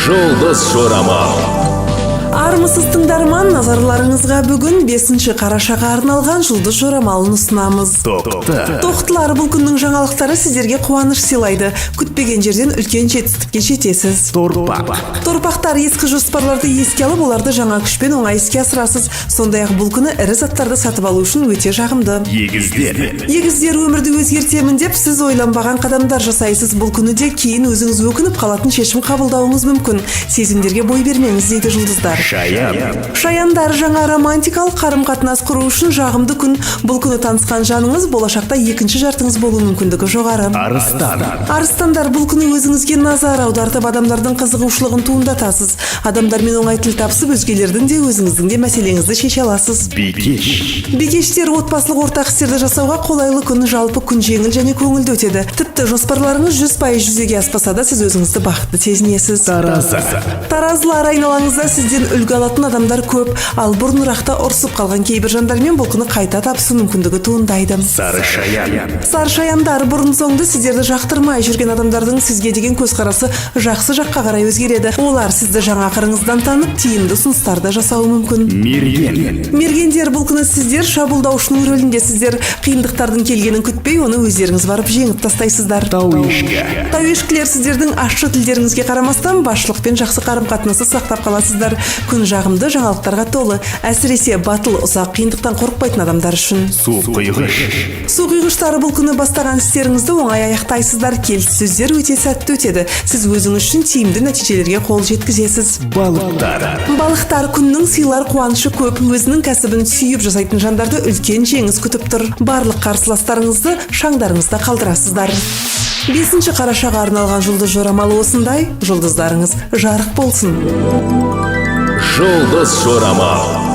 Жұлдыз жорамал. Армысыз, тыңдарман! Назарларыңызға бүгін 5 қарашаға арналған жұлдыз жорамалын ұсынамыз. Тоқты. Тоқтылар, бұл күннің жаңалықтары сіздерге қуаныш сыйлайды. Күтпеген жерден үлкен жетістікке жетесіз. Торпақ. Торпақтар, ескі жоспарларды еске алып, оларды жаңа күшпен оңай іске асырасыз. Сондай ақ бұл күні ірі заттарды сатып алу үшін өте жағымды. Егіздер. Егіздер, өмірді өзгертемін деп, сіз ойланбаған қадамдар жасайсыз. Бұл күні де кейін өзіңіз өкініп қалатын шешім қабылдауыңыз мүмкін. Сезімдерге бой бермеңіз дейді жұлдыздар. Шаян. Шаяндар, жаңа романтикалық қарым қатынас құру үшін жағымды күн. Бұл күні танысқан жаныңыз болашақта екінші жартыңыз болу мүмкіндігі жоғары. Арыстан. Арыстандар, бұл күні өзіңізге назар аудартып, адамдардың қызығушылығын туындатасыз. Адамдармен оңай тіл табысып, өзгелердің де, өзіңіздің де мәселеңізді шеше аласыз. Бикеш. Бикештер, отбасылық ортақ істерді жасауға қолайлы күн. Жалпы күн жеңіл және көңілді өтеді. Тіпті жоспарларыңыз 100% жүзеге аспаса да, сіз өзіңізді бақытты сезінесіз. Таразы. Таразылар, айналаңызда сізден үлгі алатын адамдар көп. Ал бұрынырақта ұрсып қалған кейбір жандармен бұл күні қайта табысу мүмкіндігі туындайды. Сары шаян. Сарышаяндар, бұрын соңды сіздерді жақтырмай жүрген адамдардың сізге деген көзқарасы жақсы жаққа қарай өзгереді. Олар сізді жаңа қырыңыздан танып, тиімді ұсыныстар да жасауы мүмкін. Мерген. Мергендер, бұл күні сіздер шабуылдаушының рөліндесіздер. Қиындықтардың келгенін күтпей, оны өздеріңіз барып жеңіп тастайсыздар. Тау ешкі. Тау ешкілер, сіздердің ащы тілдеріңізге қарамастан, басшылықпен жақсы қарым қатынасты сақтап қаласыздар. Күн жағымды жаңалықтарға толы, әсіресе батыл, ұсақ қиындықтан қорықпайтын адамдар үшін. Су құйғыш. Су құйғыштары, бұл күні бастаған істеріңізді оңай аяқтайсыздар. Келіссөздер өте сәтті өтеді. Сіз өзіңіз үшін тиімді нәтижелерге қол жеткізесіз. Балықтар. Балықтар, күннің сыйлар қуанышы көп. Өзінің кәсібін сүйіп жасайтын жандарды үлкен жеңіс күтіп тұр. Барлық қарсыластарыңызды шаңдарыңызда қалдырасыздар. 5 қарашаға арналған жұлдыз жорамалы осындай. Жұлдыздарыңыз жарық болсын! Жұлдыз жорамал.